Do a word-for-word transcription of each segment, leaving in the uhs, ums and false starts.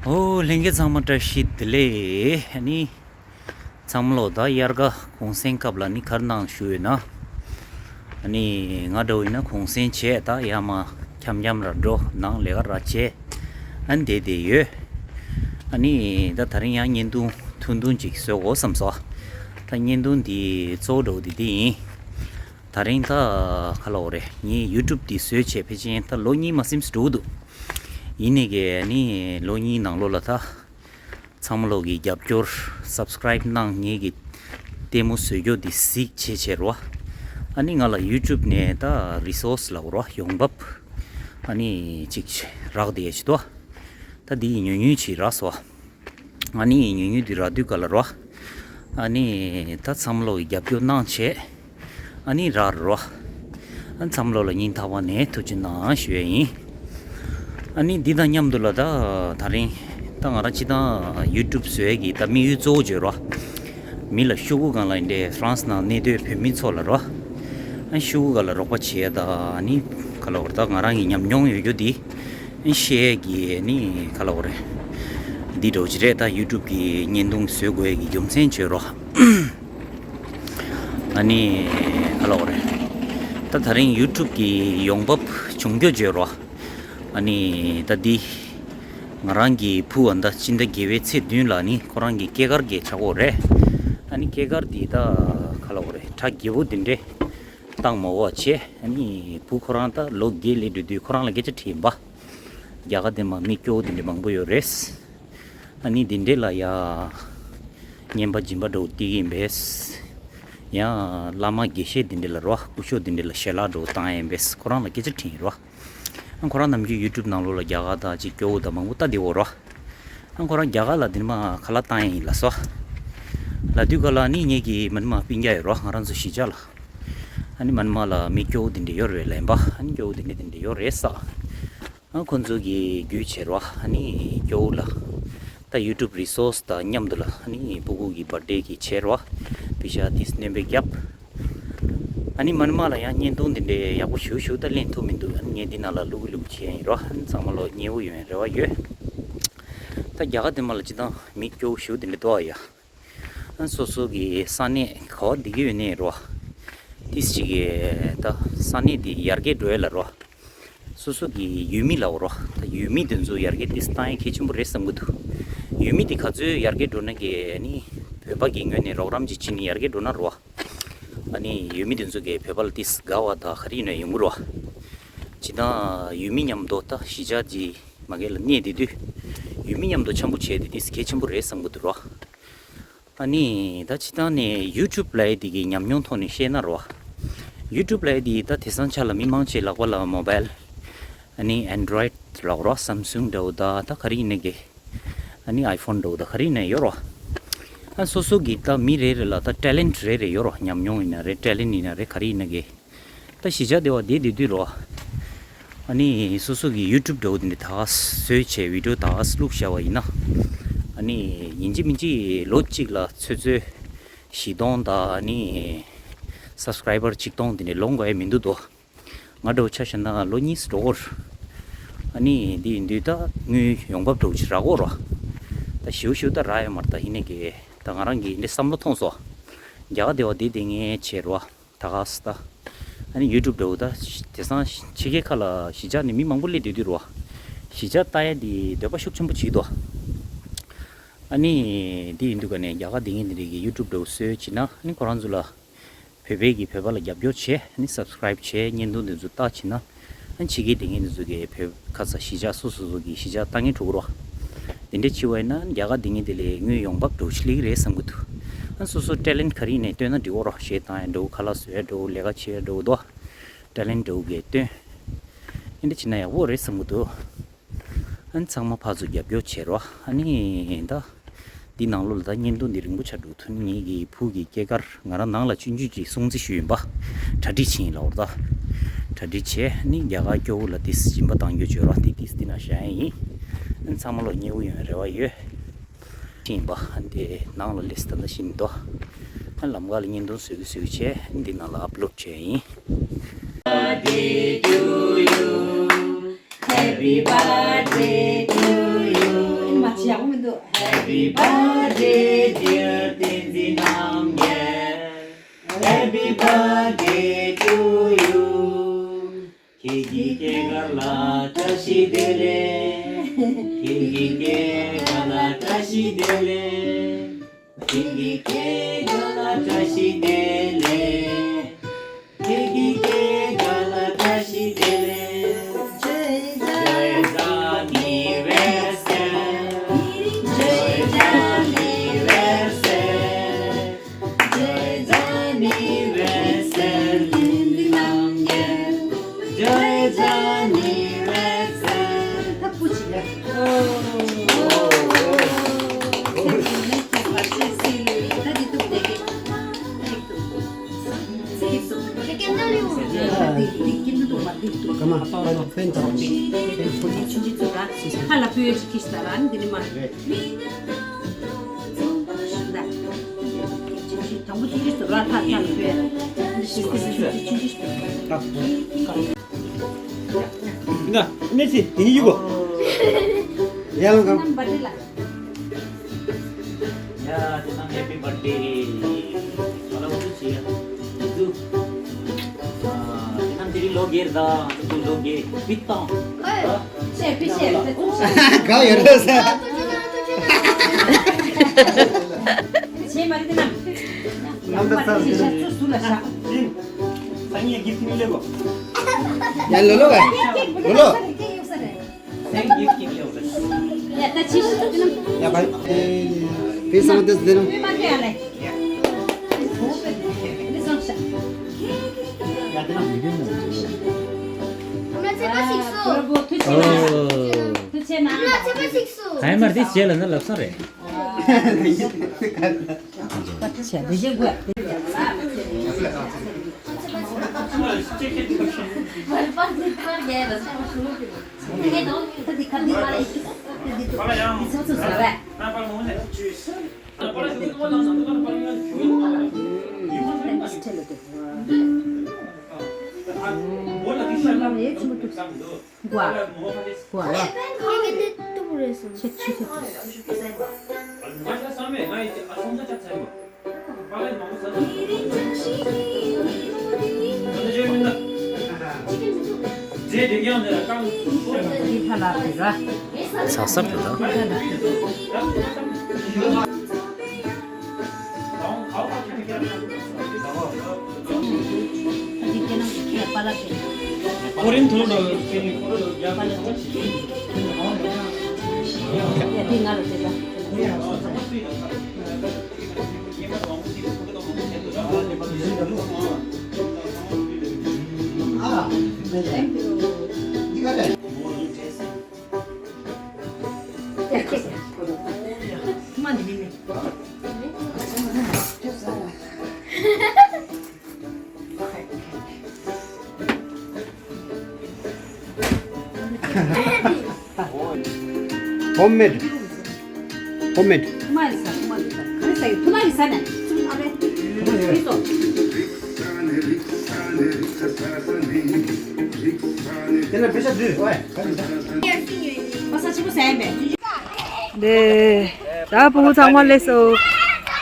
ཨོ་ལྷན་རྒྱས་ཚང་མ་བཀྲ་ཤིས་བདེ་ལེགས། ཨ་ནི་ཚང་མ་ལོ་ད་དབྱར་ཁ་གུང་སེང་སྐབས་ལ་ནི་ག་རེ་གནང་བཞུགས་ཡོད་ན། ཨ་ནི་ང་འདྲ་བོ་ཡིན་ན་གུང་སེང་བྱས་ད་ཡར་མར་འཁྱམ་འཁྱམ་ར་འགྲོ་ནང་ལས་ཀ་ར་བྱས། ཨ་ནི་བསྡད་བསྡད་ཡོད། ཨ་ནི་ད་དེ་རིང་ཡང་བརྙན་ཐུང་ཐུང་ཐུང་ཅིག་བཟོ་དགོས་བསམ་སོང་། ད་བརྙན་ཐུང་འདི་གཙོ་བོ་འདྲ་བོ་འདི་འདི་ཡིན། དེ་རིང་ད་ག་ལབ་དགོས་རེད། ངས་ཡུ་ཊུབ་འདི་བཟོས་བྱས་ཕལ་ཆེར་ད་ལོ་གཉིས་མ་ཟིན་འགྲོ་གི་འདུག་ཡིན་ནའི་གི་ནི་ལོ་གཉིས་ནང་ལོགས་ལ་ད་ཚང་མ་ལོག་གི་རྒྱབ་སྐྱོར་སབ་སི་ཀ་རའིབ་གནང་ངེས་ཀྱི་ལྟད་མོ་བཟོ་རྒྱུ་འདི་གཟིགས་བྱས་བྱས་རོ། ཨ་ནི་ང་ལ་ཡུ་ཊུབ་ནས་ད་རི་སོར་སི་ལབ་དགོས་རོ། ཡོང་འབབ་ཨ་ནི་ཅིག་རག་བསྡད་ཡ་ཅིག་འདུག་ད་འདི་ཡི་ཉུང་ཉུང་ཅིག་རག་སོང་། ཨ་ནི་ཉུང་ཉུང་འདི་རག་དུས་ག་ལ་རོ། ཨ་ནི་ད་ཚང་མ་ལོག་གི་རྒྱབ་སྐྱོར་གནང་བྱས། ཨ་ནི་རག་རོ། ཨ་ཚང་མ་ལོག་ལ་སྙིང་ཐག་པ་ནས་ཐུགས་རྗེ་གནང་ཞུ་ཡ་ཡིན། ཨ་ནི་འདི་དང་མཉམ་དུ་ལ་ད་དེ་རིང་ད་ང་རང་སྤྱི་བཏང་ཡུ་ཊུབ་བཟོ་ཡ་གི་ད་དམིགས་ཡུལ་གཙོ་བོ་བརྗོད་རོ། མི་ལ་ཤོག་གུ་སྒང་ལ་ཡིན་ཏེ་ཧྥ་རན་སི་ནང་གནས་སྡོད་བོད་མི་ཚོ་ལ་རོ། ཨ་ཤོག་གུ་སྒང་ལ་རོགས་པ་བྱེད་ཡ་ད་ཨ་ནི་ག་ལབ་དགོས་རེད། ད་ང་རང་གི་ཉམས་མྱོང་ཡོད་རྒྱུ་འདི་ཨ་ཤེས་ཡ་གི་ཨ་ནི་ག་ལབ་དགོས་རེད། འདི་འདྲ་བོ་ཅིག་རེད། ད་ཡུ་ཊུབ་གི་བརྙན་ཐུང་བཟོ་དགོས་ཡ་གི་རྒྱུ་མཚན་བརྗོད་རོ། ཨ་ནི་ག་ལབ་དགོས་རེད། ད་དེ་རིང་ཡུ་ཊུབ་ཀྱི་ཡོང་འབབ་བྱུང་རྒྱུ་བརྗོད་རོགས། ཨ་ནི་ད་འདི་ང་རང་གི་བུ་འ་ད་སྤྱི་ཟླ་བརྒྱད་པའི་ཚེས་བདུན་ལ་ནི་ཁོ་རང་གི་སྐྱེས་སྐར་གྱི་ཆག་སྒོ་རེད། ཨ་ནི་སྐྱེས་སྐར་འདི་ད་ག་ལབ་དགོས་རེད། གྲ་རྒྱས་པོ་འདི་འདྲས་བཏང་མ་དགོས་བྱས། ཨ་ནི་བུ་ཁོ་རང་ད་ལོ་བརྒྱད་སླེབས་འགྲོ་དུས་ཁོ་རང་ལ་སྐད་ཆ་དྲིས་ཡིན་པ། རྒྱ་གར་དེ་མ་མི་སྐྱོ་བོ་དེ་འདྲ་མང་པོ་ཡོད་རེད། ཨ་ནི་དེ་འདྲས་ལ་ཡ་རྔན་པ་སྦྱིན་པ་འདྲ་བོ་སྟེར་གྱི་ཡིན་པས། ཡང་བླ་མ་དགེ་བཤེས་དེ་འདྲས་ལ་རོ། སྐུ་ཞབས་དེ་འདྲས་ལ་ཞལ་ལག་འདྲ་བོ་བཏང་ཡ་ཡིན་པས། ཁོ་རང་ལ་སྐད་ཆ་དྲིས་ཡིན་རོ། ཨ་ཁོ་རང་ནམ་རྒྱུན་ཡུ་ཊུབ་ནང་ལོགས་ལ་རྒྱ་གར་དང་ཅིག་སྐྱོ་བོ་དང་མང་པོ་ལྟ་བསྡད་ཡོད་རོ། ཨ་ཁོ་རང་རྒྱ་གར་ལ་དེ་ནས་མར་ཁ་ལག་བཏང་ཡ་ཡིན་ལབ་སོང་། ལབ་དུས་ག་ལ་ནི་ངེད་ཀྱི་མ་ནི་མ་སྤུན་ཀྱག་ཡོད་རོ། ང་རང་ཚོ་གཞིས་ཆགས་ལ། ཨ་ནི་མ་ནི་མ་ལ་མི་སྐྱོ་བོ་དེ་འདྲས་ཡོད་རེད་ལབ་ཡིན་པ། ཨ་ནི་སྐྱོ་བོ་དེ་འདྲས་དེ་འདྲས་ཡོད་རེད་ས། ཨ་ཁོ་ཚོ་གི་བརྒྱུད་བྱས་རོ། ཨ་ནི་སྐྱོ་བོ་ལ་ད་ཡུ་ཊུབ་རི་སོར་སི་དང་མཉམ་དུ་ལ་ཨ་ནི་སྤུ་གུ་གི་བར་ཐི་ཌེ་གི་བྱས་རོ། པེ་ཤ་དེ་སྣོན་པ་བརྒྱབ། ཨ་ནི་མ་ནི་མ་ལ་ཡང་བརྙན་ཐུང་དེ་འདྲས་ཡག་པོ་ཞེ་པོ་ཞེ་པོ་ད་ལེན་ཐུབ་མི་འདུག་ཨ་ནི་ངས་འདི་ནང་ལ་བླུག་གི་བླུག་གི་བྱས་ཡིན་རོ། ཨ་ནི་ཚང་མ་ལོ་མཉེས་པོ་ཡོང་ཡ་རེ་བ་ཡོད། ད་རྒྱ་གར་དེ་མ་ལ་སྤྱི་བཏང་མི་སྐྱོ་བོ་ཞེ་པོ་དེ་འདྲས་འདུག་ཨ་ཡ། ཨ་སོ་སོ་གི་ས་གནས་ག་བ་བསྡད་ཀྱི་ཡོད་ནའི་རོ། ཏིས་ཅིག་གི་ད་ས་གནས་དེ་ཡར་རྒྱས་འགྲོ་ཡ་ལ་རོ། སོ་སོ་གི་ཡུལ་མི་ལབ་རོ། ད་ཡུལ་མི་དེ་ཚོ་ཡར་རྒྱས་ཏིས་བཏང་ཡ་གལ་ཆེན་པོ་རེད་བསམ་གི་འདུག་ཡུལ་མི་དེ་ག་ཚོད་ཡར་རྒྱས་འགྲོ་ན་གི་ནི་བོད་པ་གི་ངོས་ནས་རོགས་རམ་ཅིག་བྱེད་ནི་ཡར་རྒྱས་འགྲོ་ན་རོ། ཨ་ནི་ཡུལ་མི་དེ་ཚོ་གི་བོད་པ་ལ་ཏིས་དགའ་བ་ད་ག་རེ་ཡིན་ན་ཡོང་གི་རོ། ཇི་ལྟར་ཡུལ་མི་མཉམ་དུ་ད་གཞིས་ཆགས་ཀྱི་མ་གི་ལ་གནས་བསྡད་དུས། ཡུལ་མི་མཉམ་དུ་འཆམ་པོ་བྱས་ཏེ་ཏིས་གལ་ཆེན་པོ་རེད་བསམ་གི་འདུག་རོ། ཨ་ནི་ད་སྤྱི་བཏང་ནས་ཡུ་ཊུབ་ལབ་ཡ་དེ་གི་ཉམས་མྱོང་ཐོག་ནས་བཤད་ན་རོ། ཡུ་ཊུབ་ལབ་ཡ་དེ་ད་དེང་སང་ཆ་ལ་མི་མང་ཆེ་ལག་པ་ལ་མོ་བལ། ཨ་ནི་ཨན་ཌོ་རོ་ཡིཌ་ལབ་རོ། སམ་སུང་འདྲ་བོ་ད་ད་ག་རེ་ཡིན་ན་གི། ཨ་ནི་ཨའི་ཕོན་འདྲ་བོ་ད་ག་རེ་ཡིན་ན་ཡོད་རོ། ཨ་སོ་སོ་གི་ད་མི་རེ་རེ་ལ་ད་ཊེ་ལེན་ཊི་རེ་རེ་ཡོད་རོ། ཉམས་མྱོང་ཡིན་ན་རེད། ཊེ་ལེན་ཊི་ཡིན་ན་རེད། ག་རེ་ཡིན་ན་གི། ད་གཞིས་ཆགས་དེ་བ་བསྡད་བསྡད་དུས་རོ། ཨ་ནི་སོ་སོ་གི་ཡུ་ཊུབ་འདྲ་བོ་དེ་འདྲ་ད་ག་བཟོས་བྱས་བི་ཌི་ཡོ་ད་ག་བླུགས་བཞག་པ་ཡིན་ན། ཨ་ནི་ཡིན་གཅིག་མིན་གཅིག་ལོ་གཅིག་ལ་ཆུ་ཚོད་བཞི་སྟོང་དང་ཨ་ནི་སབ་སི་ཀ་རའི་བར་གཅིག་སྟོང་དེ་འདྲ་ལོངས་དགོས་ཡ་མི་འདུག་དོ། ང་འདྲ་བོ་ཆ་བཞག་ན་ལོ་གཉིས་འགྲོ་གི་རེད། ཨ་ནི་འདི་ཡིན་དུས་ད་དངུལ་ཡོང་འབབ་འདྲ་བོ་ཅིག་རག་གི་རེད། ད་ཞེ་པོ་ཞེ་པོ་ད་རག་ཡོད་མ་རེད། ད་ཡིན་ནའི་གི་ད་ང་རང་གིས་འདི་བསམ་བློ་ཐོངས་སོང་། རྒྱ་གར་དེ་བ་བསྡད་བསྡད་མཁན་བྱས་རེད་བ། ད་ག་ས་ད། ཨ་ནི་ཡུ་ཊུབ་འདྲ་བོ་ད་དེང་སང་ཕྱི་རྒྱལ་ཁག་ལ་གཞིས་ཆགས་ནས་མི་མང་པོ་སླེབས་བསྡད་དུས་རེད་བ། གཞིས་ཆགས་ལྟ་ཡ་འདི་འདོད་པ་ཤུགས་ཆེན་པོ་བྱེད་འདུག་ཨ་ནི་འདི་ཡིན་དུས་ག་ནས་རྒྱ་གར་བསྡད་མཁན་དེ་འདྲས་ཀྱིས་ཡུ་ཊུབ་འདྲ་བོ་བཟོས་བྱས་ན་ཨ་ནི་ཁོ་རང་ཚོ་ལ། བོད་པའི་གི་བོད་པ་ལ་རྒྱབ་སྐྱོར་བྱས། ཨ་ནི་སབ་སི་ཀ་རའིབ་བྱས། བརྙན་ཐུང་འདི་ཚོ་ལྟ་བྱས་ན། ཨ་ནི་ཕྱི་རྒྱལ་བསྡད་མཁན་འདི་ཚོ་གི་བོད་ཁ་ས་གཞིས་ཆགས་སོ་སོ་སོ་གི་གཞིས་ཆགས་ལྟ་མཁན་འགྲོ་གི་རེད་བ། དེ་འདྲ་བྱས་པ་ཡིན་ན་རྒྱ་གར་བསྡད་མཁན་དེ་ལས་དངུལ་ཡོང་འབབ་འདྲ་བོ་ཞིག་སླེབས་ཀྱི་རེད་བསམ་གྱི་འདུག་ཨ་ནི་སོ་སོ་ཊེ་ལེན་ཊི་ག་རེ་ཡིན་ནའི་སྟོན་ན་འགྲིག་གི་རེད་བ། གཞས་བཏང་ཡ་འདྲ་བོ། ཁ་ལག་བཟོ་ཡ་འདྲ་བོ། ལས་ཀ་བྱེད་ཡ་འདྲ་བོ་འདུག་ཊེ་ལེན་ཊི་འདྲ་བོ་གི་སྟོན། ཨ་འདྲ་བྱས་ན་ཡག་པོ་རེད་བསམ་གྱི་འདུག་ཨ་ནི་ཚང་མ་ཕར་ཚུར་རྒྱབ་སྐྱོར་བྱེད་རོགས། ཨ་ནི་ད་འདི་ནང་ལོགས་ལ་ད་བརྙན་ཐུང་འདི་རིང་པོ་ཆགས་འགྲོ་ཐུག་ནི། ངེད་ཀྱི་བུ་གི་སྐྱེས་སྐར་ང་རང་ནང་ལ་ཆུང་ཆུང་ཅིག་སྲུང་བརྩི་ཞུས་ཡིན་པ། གྲ་སྒྲིག་བྱས་ཡིན་ལབ་རེད་ད། གྲ་སྒྲིག་བྱས་ནི་རྒྱ་གར་སྐྱོ་བོ་ལ་ཏིས་སྦྱིན་པ་གཏང་རྒྱུ་བྱོས་རོགས། འདི་ཏིས་འདི་ན་བཞག་ཡ་ཡིན། ཨ་ནི་ཚང་མ་ལོ་མཉེས་པོ་ཡོང་ཡ་རེ་བ་ཡོད། བྱས་ཡིན་པ། ཨ་ནི་དེ་ནང་ལ་སླེབས་ད་ལྟ་ཕྱིན་འདུག་ཨ་ནི་ལམ་ཁ་ལ་བརྙན་ཐུང་བཟོས་ཀྱི་བཟོས་ཀྱི་བྱས། ཨ་ནི་འདི་ནང་ལ་ཨབ་ལོཌ་བྱས་ཡིན། Happy birthday to you. Happy birthday, dear Tenzin Namgyal. Happy birthday to you. ཁྱེད་ཀྱི་སྐྱེས་སྐར་ལ་བཀྲ་ཤིས་བདེ་ལེགས། ཁྱེད་ཀྱི་སྐྱེས་སྐར་ལ་བཀྲ་ཤིས་བདེ་ལེགས། ཁྱེད་ཀྱི་སྐྱེས་སྐར་ལ་བཀྲ་ཤིས་བདེ་ལེགས། ཁྱེད་ཀྱི་སྐྱེས་སྐར་ལ་བཀྲ་ཤིས་བདེ་ལེགས། Joyeux anniversaire. Joyeux anniversaire. Joyeux anniversaire, Tenzin Namgyal. Joyeux anniversaire. ཡ་ལ་གང་། ཡ་དེ་ནང་ཧེ་པི་བར་ཐ་ཌེ། ང་ལ་འུ་ཚུགས་བྱེད་ཡ། འུ་ཚུགས། དེ་ནང་དེ་རིང་ལོ་བརྒྱད་རེད་ད། འུ་ཚུགས་ལོ་བརྒྱད་པི་ཏང་། ཨེ། ཤེས་པི་ཤེས་པི་ཏང་། ག་ཡོད་རེད་ཟེར། ཤེས་མ་རེད་དེ་ནང་། ལམ་ད་ཚར་ཟིན། ཤ་ཚུགས་སུ་ལ་ཤ། ཡིན། སང་ཉིན་གི་ཐིམ་ལེ་གོ། ཡ་ལོ་ལོ་བས། ལོ་ལོ། ཡ་ད་ཅི་ཞིག་ཡོད་རེད། ཡ་བ། དེ་སང་དེ་ཟེར་ནམ། ཚ་ཚ་རེད་ད། ཧོམ་མེད། ཧོམ་མེད། དེ་ལ་བེ་ཤ་བདུན། ཨོའི། ད་ཕྲུ་གུ་ཚང་མ་སླེབས་སོང་།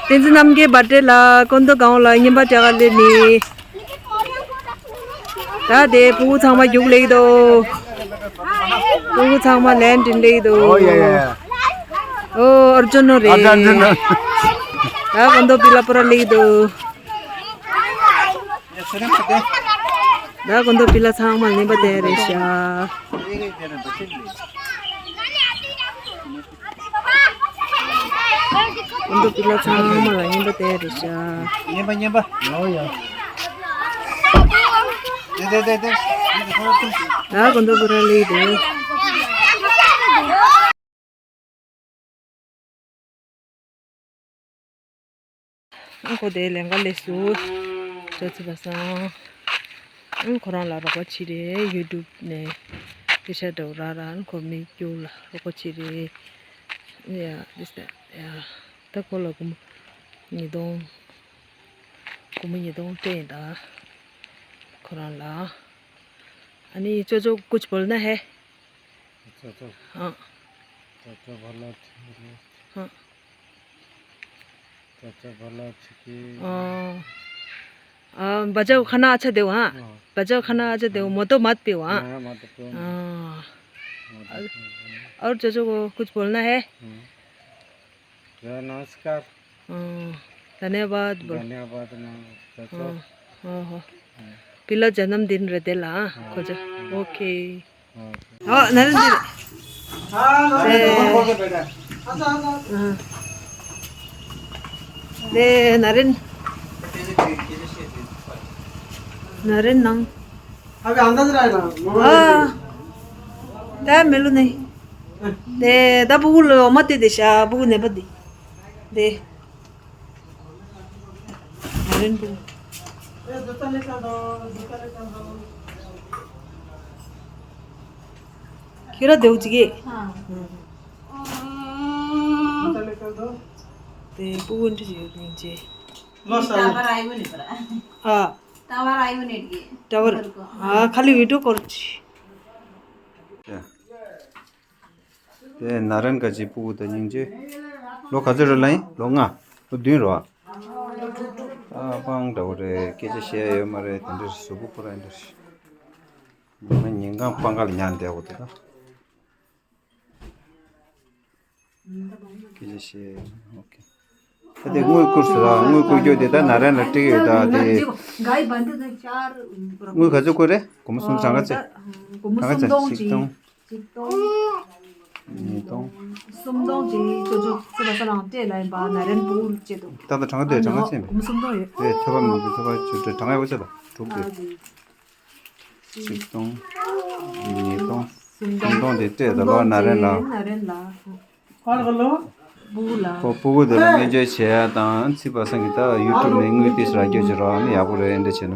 བསྟན་འཛིན་རྣམ་རྒྱལ་བར་ཐ་ཌེ་ལ་ཀོན་ཏོ་གང་ལ་རྔན་པ་རྒྱག་ག་སླེབས་ནི། ད་དེ་ཕྲུ་གུ་ཚང་མ་རྒྱུགས་ལེགས་འདུག་ཕྲུ་གུ་ཚང་མ་ལན་དྲིན་ལེགས་འདུག་ཨོ་ཡ་ཡ་ཡ། ཨོ་ཨར་ཇུན་ནོ་རེད། ཨར་ཇུན་ནོ། ད་ཀོན་ཏོ་པི་ལ་པུ་ར་ལེགས་འདུག་ད་ཀོན་ཏོ་པི་ལ་ཚང་མ་ལེན་པ་དེ་རེད་ཤག་ཀོན་ཏོ་པི་ལ་ཚང་མ་ལ་རྔན་པ་དེ་རེད་ཤག་རྔན་པ་རྔན་པ། ཡོ་ཡོ། དེ་དེ་དེ་དེ། ད་ཀོན་ཏོ་པི་ལ་ལེགས་འདུག་ཨང་ཁོ་དེ་ལེན་ག་ལས་སུ་ཅོ་ཚི་པ་སང་། ཨང་ཁོ་རང་ལ་རོགས་པ་བྱེད་རེད། ཡུ་ཊུབ་ནས་སྐད་ཆ་འདྲ་བོ་རག་ར། ཨང་ཁོ་མི་སྐྱུར་ལ་རོགས་པ་བྱེད་རེད། ཡ་this that ཡ། ད་ཁོ་ལ་སྒོར་མོ་ཉིས་སྟོང་། སྒོར་མོ་ཉིས་སྟོང་སྤྲད་ཡིན་ད། ཁོ་རང་ལ། ཨ་ནི་ཅོ་ཅོ་ཀུཆ་བོལ་ན་ཧེ། ཨ། चाचा भला थे। हाँ। चाचा भला थे कि। हाँ। आ, बचाओ खाना अच्छा दो, हाँ। हाँ। बचाओ खाना अच्छा दो, हाँ। मोटो मत पियो, हाँ। हाँ, मत पियो। हाँ। मोटो और, मत पियो। और चाचा को कुछ बोलना है? हाँ। चाचा नमस्कार। हाँ, धन्यवाद बोल। धन्यवाद ना, चाचा। हाँ, हाँ, हाँ। हाँ। पिला जन्मदिन रहते ला, हाँ। खोजा। हाँ। OK। हाँ। हाँ, नरेंद्र। हाँ, नरेंद्र, ए। हाँ। खोल के बैठा। हाँ। ले, नरेन। नरेन नंग। अबे अंदर रहा है ना, मोबाइल हाँ। टाइम मिलो नहीं। दे, दा बुगु लो, मत दे, दे, शा, बुगु ने बदी। दे। नरेन बुगु। ཁྱེད་རང་བདེ་པོ་ཅིག་གིས། ཨ། དེ་སྤུ་གུ་འདྲ་ཞིག་ཡོད་ནི་ཅེ། ལོ་ས། ཨ། ད་བར་ཨ་ཡོ་ནེ་ཏི་གི། ད་བར། ཨ། ཁ་ལི་བི་ཌིའོ་ཀོལ་ཅི། དེ་ན་རན་ག་ཅི་སྤུ་གུ་དང་སྙིང་རྗེ། ལོ་ག་ཚོད་རེད་ལ་ཡིན། ལོ་ལྔ། ལོ་བདུན་རེད་བ། ཨ། སྤང་འདྲ་བོ་རེད། སྐད་ཆ་བཤད་ཡ་ཡོད་མ་རེད། དེ་འདྲ་གཟུགས་པོ་ཁོ་རང་འདྲ་ཞིག་ཉིན་གང་སྤང་ཁ་ལ་ཉལ་བསྡད་དགོས་འདུག་ད། སྐད་ཆ་བཤད། ཨོ་ཁེ། ད་དེ་དངུལ་བསྐུར་ཟེར་ལ། དངུལ་བསྐུར་རྒྱུ་དེ་ད་ན་རན་ལ་སྤྲད་ཡོད། ད་དེ་དངུལ་ག་ཚོད་བསྐུར་རེད། སྒོར་མོ་སུམ། གྲངས་ཀ་ཚད། གྲངས་ཀ་ཚད། གཅིག་སྟོང་། གཅིག་སྟོང་། ཉིས་སྟོང་། སུམ་སྟོང་ཅིག་ཅོ་ཅོ་ཚེ་བ་ས་ལང་སྤྲད་ལ་ཡིན་པ། ན་རན་སྤུ་གུ་ལ་སྤྲད་འདུག་ད་ལྟ་གྲངས་ཀ་དེ་གྲངས་ཀ་ཚད་མེད། སྒོར་མོ་སུམ་སྟོང་ཡོད། རེད། ཐོས་པ་མི་འདུག་ཐོས་པ་ཆུ་དྲོད་གྲངས་ཀ་ཡོད་ཚད་ལ་དྲུག་རེད། གཅིག་སྟོང་། ཉིས་སྟོང་། སུམ་སྟོང་། སུམ་སྟོང་དེ་སྤྲད་ད་ལོ་ན་རན་ལ། ན་རན་ལ། ཁོ་སྤུ་གུ་དེ་ལ་སྨན་བཅོས་བྱེད་ཡ་དང་། ཚེ་བ་སང་གི་ད་ཡུ་ཊུབ་ནས་དངུལ་ཏོག་ཙམ་རག་རྒྱུ་ཅིག་རག་ན་ཡག་པོ་རེད། འདི་བྱས་ན། ཨ།